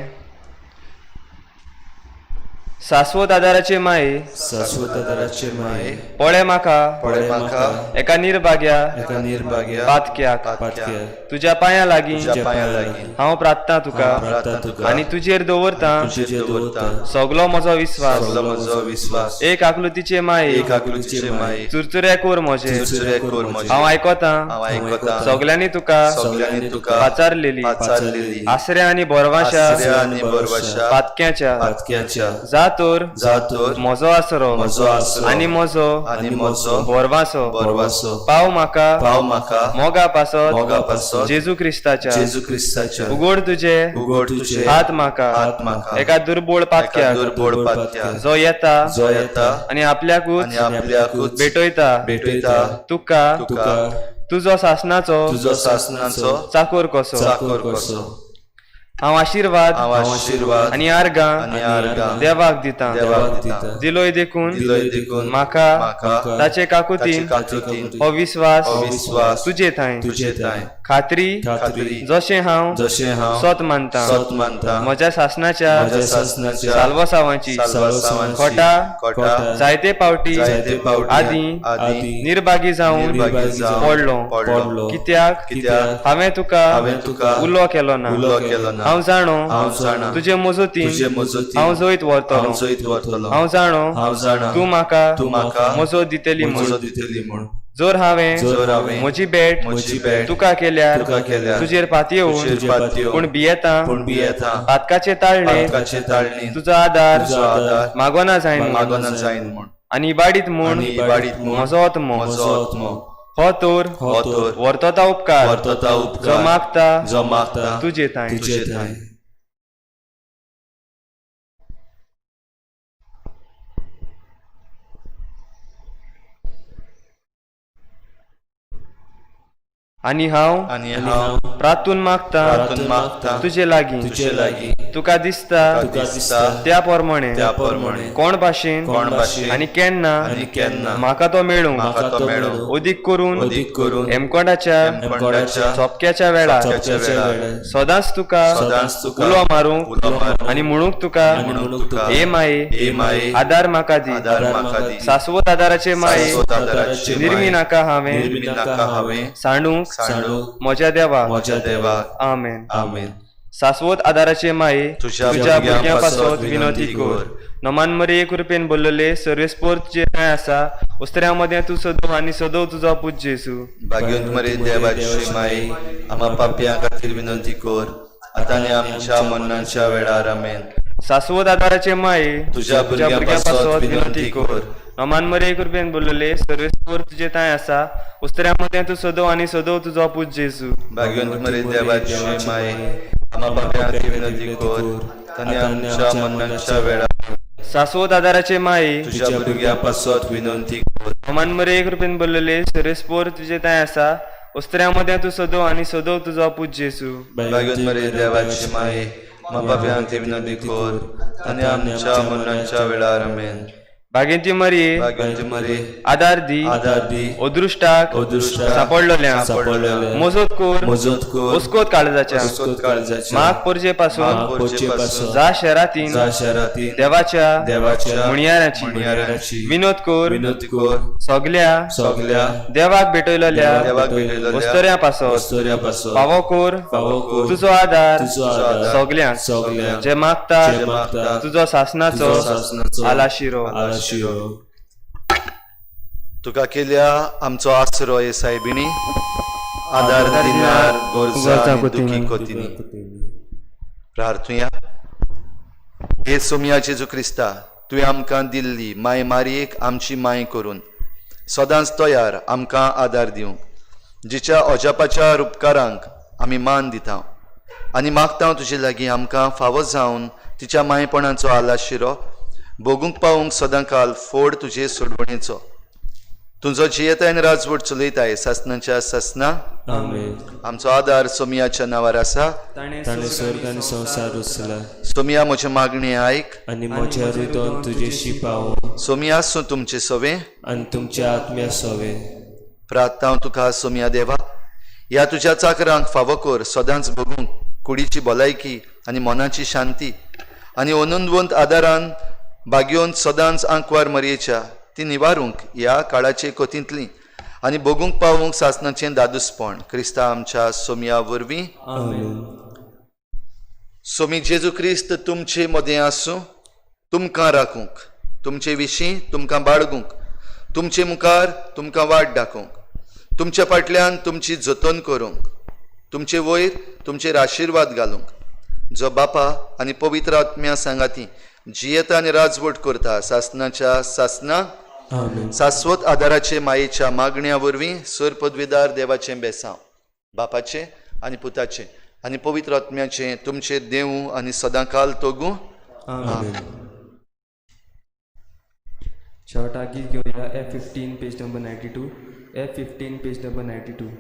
शाश्वत आदाराचे माये, शाश्वत आदाराचे माये, पळे म्हाका, पळे म्हाका एका निर्भाग्या, एका निर्भाग्या पातक्याक, पातक्याक तुज्या पांयां लागीं, तुज्या पांयां लागीं हांव प्रार्थना तुका, प्रार्थना तुका आनी तुजेर दवरतां, तुजेर दवरतां सगलो म्हजो विस्वास, सगलो म्हजो विस्वास. एक आकृतीचे माये, एक आकृतीचे माये, चुरचुरे कोर म्हजे, चुरचुरे कोर म्हजे, हांव आयकतां, हांव आयकतां, सगल्यांनी तुका, सगल्यांनी तुका पाचारलेली, पाचारलेली, आसऱ्या आनी भरवाशा, आसऱ्या आनी भरवाशा, पातक्याच्या, पातक्याच्या, जा तर, जा तर, म्हजो आसरो, म्हजो आसरो, आनी म्हजो, आनी म्हजो भरवासो, भरवासो, पाव म्हाका, पाव म्हाका, मोगा पासत, मोगा पासत, जेजू क्रिस्ताच्या, जेजू क्रिस्ताच्या, उगड तुजे, उगड तुजे हात म्हाका, हात म्हाका, एका दुर्बोळ पातक्याक, दुर्बोळ पातक्याक, जो येता, जो येता, आनी आपल्याकूच, आनी आपल्याकूच भेटयता, भेटयता, तुका, तुका, तुजो सासनाचो, तुजो सासनाचो चाकोर कसो, चाकोर कसो. हांव आशिर्वाद, हांव आशिर्वाद आनी आर्गां, आनी आर्गां देवाक दितां, देवाक दितां, दिलोय देखून, दिलोय देखून, म्हाका, म्हाका, ताचे काकुतीन, काकुतीन, हो विस्वास, हो विस्वास, तुजे थांय, तुजे थांय, खात्री, खात्री, जशें हांव, जशें हांव, सत मानतां, सत मानतां, म्हज्या सासनाच्या, म्हज्या सासनाच्या, साल्वसावांची, साल्वासावांची, खोटा, खोटा, जायते पावटी, जायते पावटी, आदी, आदी, निर्भागी जावन, निर्भागी जावन, पडलो, पडलो, कित्याक, कित्याक, हांवें तुका, हांवें तुका, उलो केलो ना, उलो केलो ना, हांव जाणो, हांव जाणा, तुजे मजतीन, तुजे मजतीन, हांव जैत व्हरतलो, हांव जैत व्हरतलो, हांव जाणो, हांव जाणा, तूं म्हाका, तूं म्हाका, म्हजो दितली म्हजो म्हूण, दितली म्हूण, जर हांवें, जर हांवें, म्हजी भेट, म्हजी भेट, तुका केल्यार, तुका केल्यार, तुजेर पातयेवन, तुजेर पातयेवन, पूण भियेतां, पूण भियेतां, पातकाचे ताळणेन, पातकाचे ताळणेन, तुजो आदार, तुजो आदार, मागोना जायन म्हूण, मागोना जायन म्हूण, आनी इबाडीत म्हूण, आनी इबाडीत म्हूण, म्हजो आत्मो, म्हजो आत्मो, हो तर, हो तर, व्हरतोता उपकार, व्हरतोता उपकार, जो मागता, जो मागता, तुजे थांय, तुजे थांय. आनी हांव आनी हांव प्रातून मागता प्रार्थून मागता तुजे लागीं तुजे लागीं तुका दिसता तुका दिसता त्या प्रमाणे त्या प्रमाणे कोण भाशेन कोण भाशेन आनी केन्ना आनी केन्ना म्हाका तो मेळूं म्हाका तो मेळूं अदीक करून अदीक करून हेमकोंडाच्या हेमकोंडाच्या सोपक्याच्या वेळार सोपक्याच्या वेळार सदांच तुका सदांच तुका उलो मारूंक उलो मारूंक आनी म्हणूंक तुका आनी म्हणूंक तुका हे माये हे माये आदार म्हाका दी आदार म्हाका दी सासवत आदाराचे माये सासवत आदाराचे माये निर्मी नाका हांवें निर्मी नाका हांवें सांडूंक सांडूंक म्हज्या देवा म्हज्या देवा आमेन. आमेन. सासवत आदाराचे माये तुझ्या तुझ्या भुरग्यां भुरग्यां पासत पासत विनंती विनंती कर. कर. नमान मरिये कृपेन बोलले सर्वेस्पोर तुजे ठांय आसा उस्त्र्या मदें तूं सदो आनी सदो तुजो पूत जेजू. भाग्यवंत मरे देवाची माई आम्हा पापयां खातीर विनंती कर आतां आनी आमच्या मरणाच्या वेळार. आमेन. सासवत आदाराचे माये तुझ्या भुरग्यां पासत विनंती कर. नमान मरिये कृपेन बोलले सर्वेस्पोर तुजे ठांय आसा उस्त्र्या मदें तूं सदो आनी सदो तुजो पूत जेजू. भाग्यवंत मरे देवाची माई आम्हा पापयां खातीर विनंती कर आतां आनी आमच्या मरणाच्या वेळार. सासवत आदाराचे माये तुझ्या भुरग्यां पासत विनंती कर. नमान मरिये कृपेन बोलले सर्वेस्पोर तुजे ठांय आसा उस्त्र्या मदें तूं सदो आनी सदो तुजो पूत जेजू. भाग्यवंत मरे देवाची माई आम्हा पापयां खातीर विनंती कर आनी आमच्या मरणाच्या वेळार. आमेन. भाग्यंती मरिये भाग्यवंत मरे आदार दी आदार दी अदृश्टाक अदृश्टाक सापडलोल्या सापडलोल्या मोजत कोर मजत कर ओस्कोत काळजाच्या अस्कोत काळजाच्या माग पोरजे पासून माग पोरचे पासून जा शहरातीन जा शहरातीन देवाच्या देवाच्या म्हणयाराची म्हणयाराची विनोद कोर विनोद कर सगल्या सगल्या देवाक भेटयलोल्या देवाक भेटयलोल्या वस्तोऱ्या पासत वस्तोऱ्या पासत पावो कोर पावो कोर तुजो आदार तुजो आदार सगल्यांक सगल्यांक जे मागता जे मागता तुजो सासनाचो तुजो सासनाचो आलाशिरो. आलाशिरो. तुका केल्या आमचो आसरो हे सायबिणी आदार दिनार गरजा आनी दुखी कोतिनी. प्रार्थुया. हे सोमया जेजू क्रिस्ता, तुवें आमकां दिल्ली माय मारयेक आमची माय करून सदांच तयार आमकां आदार दिवंक, जिच्या अजापाच्या रुपकारांक आमी मान दिता आनी मागता तुजे लागीं आमकां फावो जावन तिच्या मायपणाचो आलाशिरो भोगूंक पावूंक सदांकाल फोड तुजे सोडवणेचो. तुजो जियेताय आनी राजवट चलयताय सासनाच्या सासना. आमेन. आमचो आदार सोमियाच्या नांवार आसा. ताणें स्वर्ग आनी संवसार उचला. सोमिया म्हजें मागणें आयक आनी म्हज्या रुतोन तुजेशी पावो. सोमिया आसूं तुमचें सवें आनी तुमच्या आत्म्या सोवे. प्रार्थना तुका सोमिया देवा, ह्या तुज्या चाकरांक फावो कर सदांच भोगूंक कुडीची भलायकी आनी मनाची शांती आनी अनंदवंत आदारान भाग्योवन सदांच आंकवार मरयेच्या ती निवारूंक ह्या काळाचे कोतींतली आनी भोगूंक पावूंक सासनाचें दादूसपण क्रिस्ता आमच्या सोमिया वरवीं. आमेन. सोमी जेजू क्रिस्त तुमचे मदें आसूं, तुमकां राखूंक, तुमचे विशीं तुमकां बाळगूंक, तुमचे मुखार तुमकां वाट दाखोवंक, तुमच्या फाटल्यान तुमची जतन करूंक, तुमचे वयर तुमचेर आशिर्वाद घालूंक, जो बापा आनी पवित्र आत्म्या सांगाती जियेता आनी राजवट करता सासनाच्या सासना. आमेन. सास्वत आदाराचे मायेच्या मागण्या वरवीं सर पदवीदार देवाचें बेसांव बापाचें आनी पुताचें आनी पवित्र आत्म्याचें तुमचेर देवूं आनी सदांकाल तोगूं. आमेन. शेवटाक गीत घेवया F 15 page number 92, F 15 page number 92.